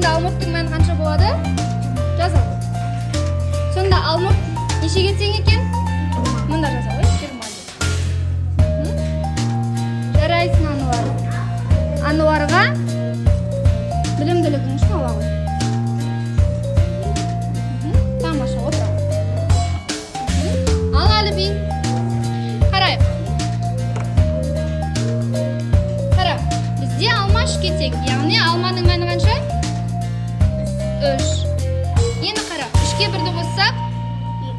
Сонда алмұрттың мәні қанша болады? Жаза ғой. Сонда алмұрт нешеге тең екен? Мында жаза ғой, 20 деп. Жарайсың, Ануар. Ануарға білімділігің үшін ала ғой. Тамаша, отыра ғой. Ал, Әліби, қарайық. Қара, бізде алма 3-ке тең, яғни алманың мәні қанша? 3. Енді қара, 3-ке 1-ді қоссақ,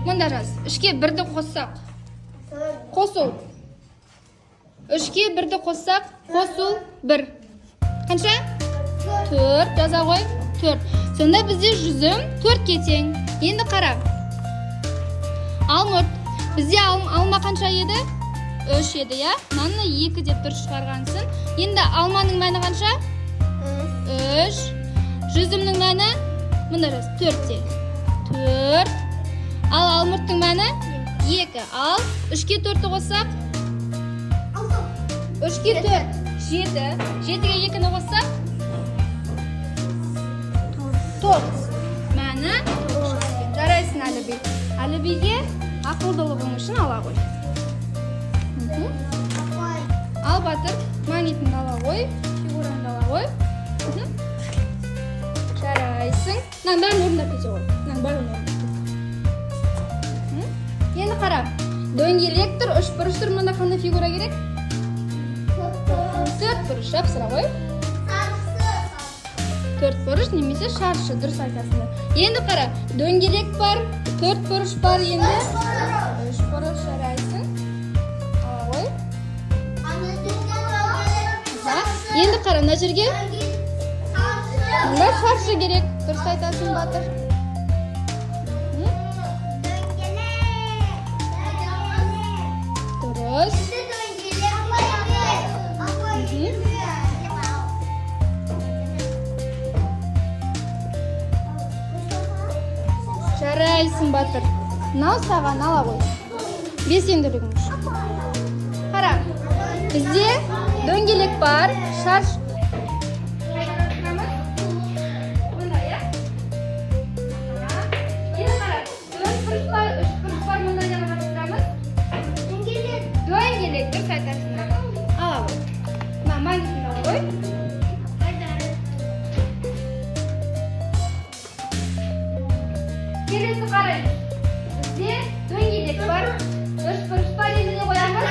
мында жаз. 3-ке 1-ді қоссақ, қосу. 3-ке 1-ді қоссақ, қосу 1. Қанша? 4, жаза ғой. 4. Сонда бізде жүзім 4-ке тең. Енді қара. Алмұрт. Бізде алма қанша еді? 3 еді, иә? Мынаны 2 деп дұрыс шығарғансың. Енді алманың мәні қанша? 3. Жүзімнің мәні мында жаз, 4-те. 4. Ал алмұрттың мәні 2. Ал 3-ке 4-ті қоссақ? 3-ке 4, 7. 7-ге 2-ні қоссақ? 9. Мәні 9 шығады екен. Жарайсың, Әліби. Әлібиге ақылдылығың үшін ала ғой. Ал, Батыр, магнитіңді ала ғой, фигураңды ала ғой. Жарайсың. Мынаның бәрін орындап кете ғой. Мынаның бәрін орындап кет. Енді қара. Дөңгелек тұр, үш бұрыш тұр. Мында қандай фигура керек? Төрт бұрыш. Жапсыра ғой. Төрт бұрыш немесе шаршы, дұрыс айтасыңдар. Енді қара, дөңгелек бар, төрт бұрыш бар, енді үш бұрыш, жарайсың. Ала ғой. Аха. Енді қара, мына жерге мында шаршы керек. Дұрыс айтасың, Батыр. Дұрыс. Жарайсың, Батыр. Мынау саған, ала ғой. Белсенділігің үшін. Қара, бізде дөңгелек бар, шарш. Мында, иә? Аха. Енді қара, төрт бұрыш бар, үш бұрыш бар, мында нені қарастырамыз? Дөңгелек, дұрыс айтасыңдар. Ала ғой. Мына магнитіңді ала ғой. Келесі қараймыз. Бізде дөңгелек бар, үш бұрыш бар, енді не қоямыз?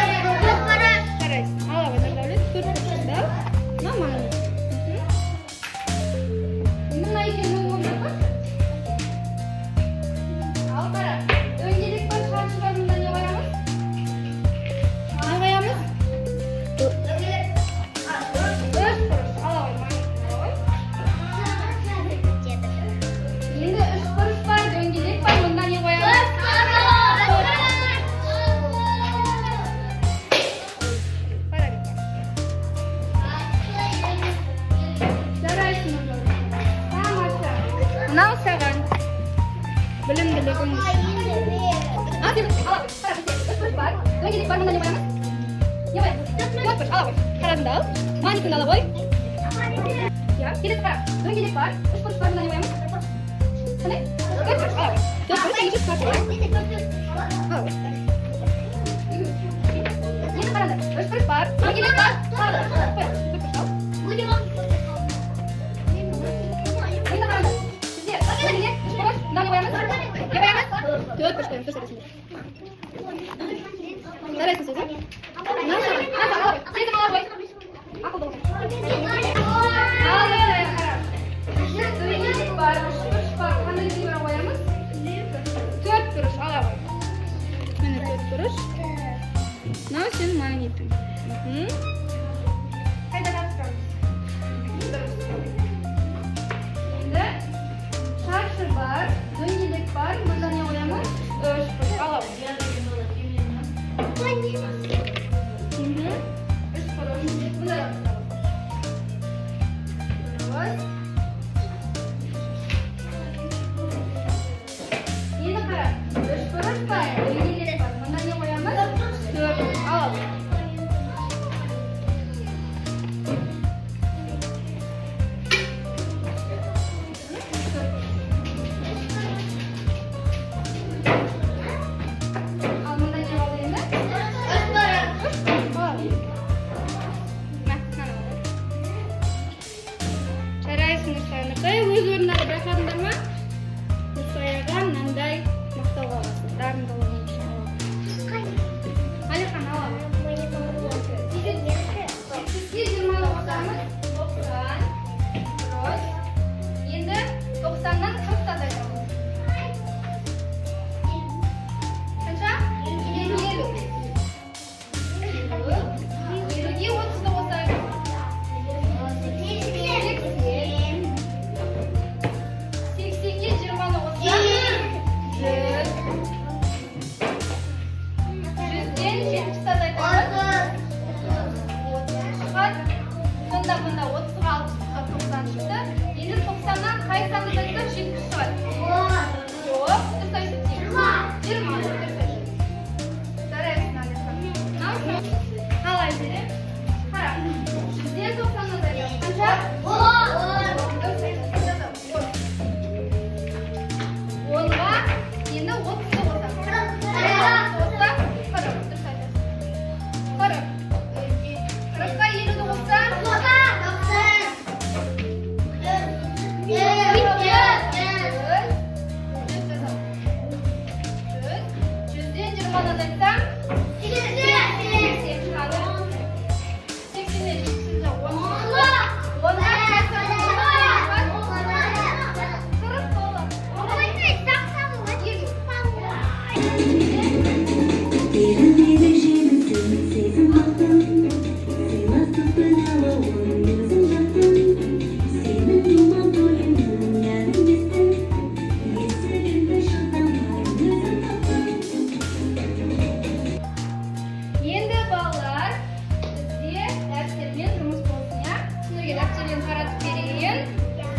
Қарайсың. Ала ғой, Нұрдәулет, төрт бұрышты ал. Мына магнит. Енді мына екеуін өзің орындап қойшы. Ал, қара, дөңгелек бар, шаршы бар, мында не қоямыз? Не қоямыз? Үш бұрыш. Ала ғой, магнитті ала ғой. Енді үш бұрыш бар, дөңгелек бар, мында не қоямыз? Қара, бері. Жарайсың, Нұрдәулет. Тамаша. Мынау саған. Білімділігің үшін. Ал, сен, ала ғой. Қара, бізде үш бұрыш бар, дөңгелек бар, мында не қоямыз? Не қоямыз? Төрт бұрыш, ала ғой. Қарадыңды ал. Магнитіңді ала ғой. Иә, келесі қара. Дөңгелек бар, үш бұрыш бар, мында не қоямыз? Қандай? Төрт бұрыш, ала ғой. Төрт бұрыш немесе шаршы, иә? Ала ғой. Енді қараңдар, үш бұрыш бар, дөңгелек бар. Тағы қоямыз. Төрт бұрыш ал. Енді қараңдар, бізде дөңгелек, үш бұрыш, мында не қоямыз? Не қоямыз? Төрт бұрыш қоямыз, дұрыс айтасыңдар. Жарайсың, Сезім. Мынау саған. Мына саған, ала ғой. Сезім, ала ғой. Ақылды бол. Ал, енді қара. Бізде дөңгелек бар, үш бұрыш бар. Қандай фигура қоямыз? Төрт бұрыш, ала ғой. Міне, төрт бұрыш. Мынау сенің магнитің. Қайда жабыстырамыз? Дұрыс. Енді шаршы бар, дөңгелек бар. Мында не қоямыз? Үш бұрыш, ала ғой. Үш бұрыш. Мында жабыстырамыз. Дұрыс. Енді қара, үш бұрыш бар, дөңгелек бар. Мында не қоямыз? Төрт бұрыш, ала ғой. Нұрсая, өз орындары байқадыңдар ма? Нұрсаяға мынандай мақтау қағазы, дарындылығы үшін алады. Әлихан, алады. 70-ке 20-ны қосамыз, 90. Дұрыс. Енді 90-нан 40 азайтамыз. Қанша? 50. 50. 50-ге 30-ды қосайық. 80. 80-ге 20-ны қоссақ, 100. 100-ден 70-ті азайтамыз. 30 шығады. Сонда бұнда 30-ға 60-қа 90 шықты. Енді 90-нан қай санды азайтсақ, 70 шығады? Жоқ, дұрыс айтып, 20. Дұрыс айтып. Жарайсың, Әлихан. Мынау қалай беремін? Қара. 100-ден 90 азайтамыз. Қанша? Дұрыс айтасың. Жазамыз. 10. 10-ға енді 30-ды қосамыз. 30-ды қоссақ, 40. Дұрыс айтасың. 40. 40-қа 50-ді қоссақ, 100. 100 жазамыз. 100. 100-ден 20-ны азайтсам, 80 шығады. 80-нен 70-ті 10 шықты. 10-ға қай санды қоссақ, 40 болады. 50. Берілмеді жемісін сезім бақтың, сыйластықпен алауын өзің жақтың. Сенің думан тойыңның әнін естіп, есігіңді жылдамай өзім қақтым. Енді, балалар, бізде дәптермен жұмыс болсын, иә? Сіздерге дәптерден таратып берейін.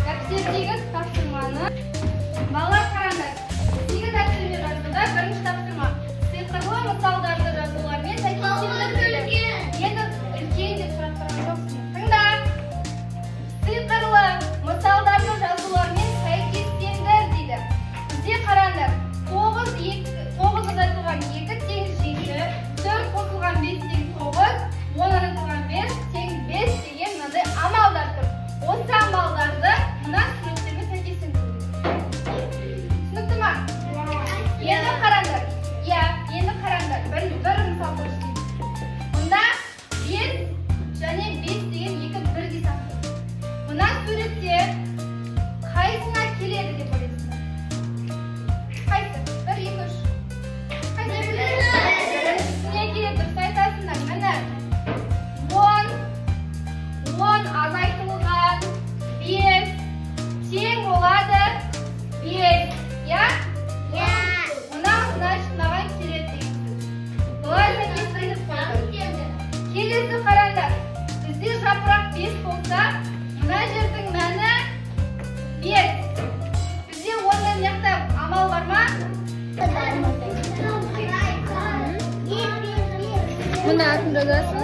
Дәптердегі тапсырманы, балалар, қараңдар. Біздегі дәптермен жазуда бірінші тапсырма: сиқырлы мысалдарды жазулармен сәйкестендіру. Енді үлкен деп сұрап тұрған жоқсың. Тыңда. Сиқырлы мысалдарды жазулармен сәйкестендір дейді. Бізде, қараңдар, 9 2, 9 азайтылған 2 тең 7, 4 қосылған 5 тең 9, 10 азайтылған 5 тең 5 деген мынандай амалдар тұр. Осы амалдарды мына суреттермен сәйкестендіру керек. Түсінікті ма? Енді қараңдар. Иә, енді қараңдар. Бір мысал көрсетейін. Мұнда 5 және 5 деген екі бірдей сан тұр. Мына суретте қайсына келеді деп ойлайсыздар? Қайсы? Бір, екі, үш. Қайсы? Біріншісіне келеді, дұрыс айтасыңдар. Міне. 10, 10 азайтылған 5 тең болады 5. Иә? Мынау, значит, мынаған келеді деген сөз. Былай сәйкестендіріп қойдық. Келесі, қараңдар. Бізде жапырақ 5 болса, мына жердің мәні 5. Бізде онда мына жақта амал бар ма? Мына атын жазасың,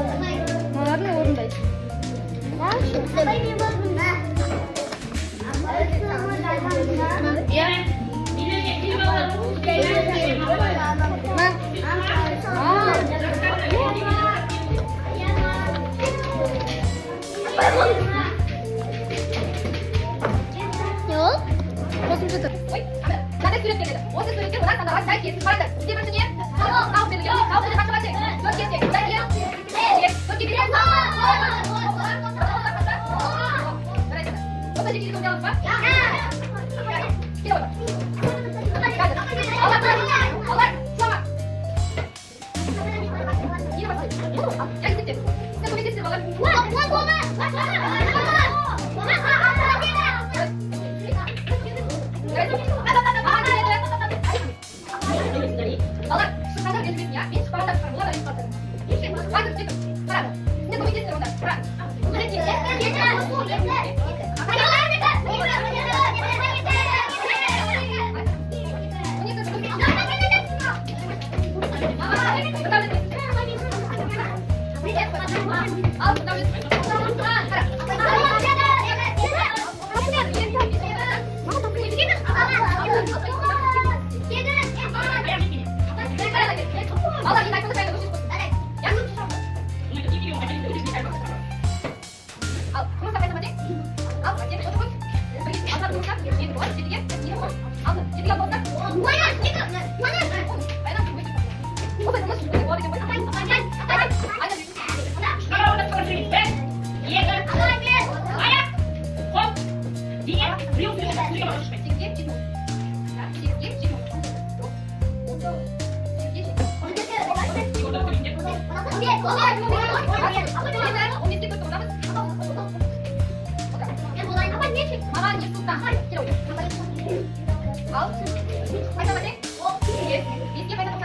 мыналарын орындайсың. Иә. Мә. А. Не ол? Қосымша тұр. Ой, мынандай сурет келеді. Осы суреттер мына сандарға сәйкес. Қараңдар, бізде бірінші не? Тауық берілген. Тауық жерде қаншаға тең? 4-ке тең. Одан кейін 4-ке береміз. Жарайды. Осы жерге жетіп аламыз ба? Келе отыр. Қазір. Алла, алла, жылама. Нені бастайды? Ал, я есепте. Сіздер көмектесіңдер, балалар. Жарайды. Маған келеді. Балалар, шыққандар ренжімесін, иә? Мен шықпағандар шыққан, олар да ренжіп қалды. Қазір сөйтіп, қараңдар. Сіздер көмектесіңдер онда. Қара. Ал, мынау. Балалар, енді айтқанда сайын өшіріп қойсын. Иә? Ал, жұмыртқа қайсыға тең? Ал, тең, отыр. қойсақ, жеті болады. Жетіге не болады? Алты. Жетіге алты қоссақ? Баянан, осылай тыныш болады екен ғой. Айна. Бір, екі, аяқ, қол, дене, біреу біреу. Сегізге жеті. Сегізге жеті. Сегізге жеті. 15-ке төрт қосамыз. Маған Ерсұлтан. Кел, ойна. Ал. Қайта тең. Бес. Беске қайта.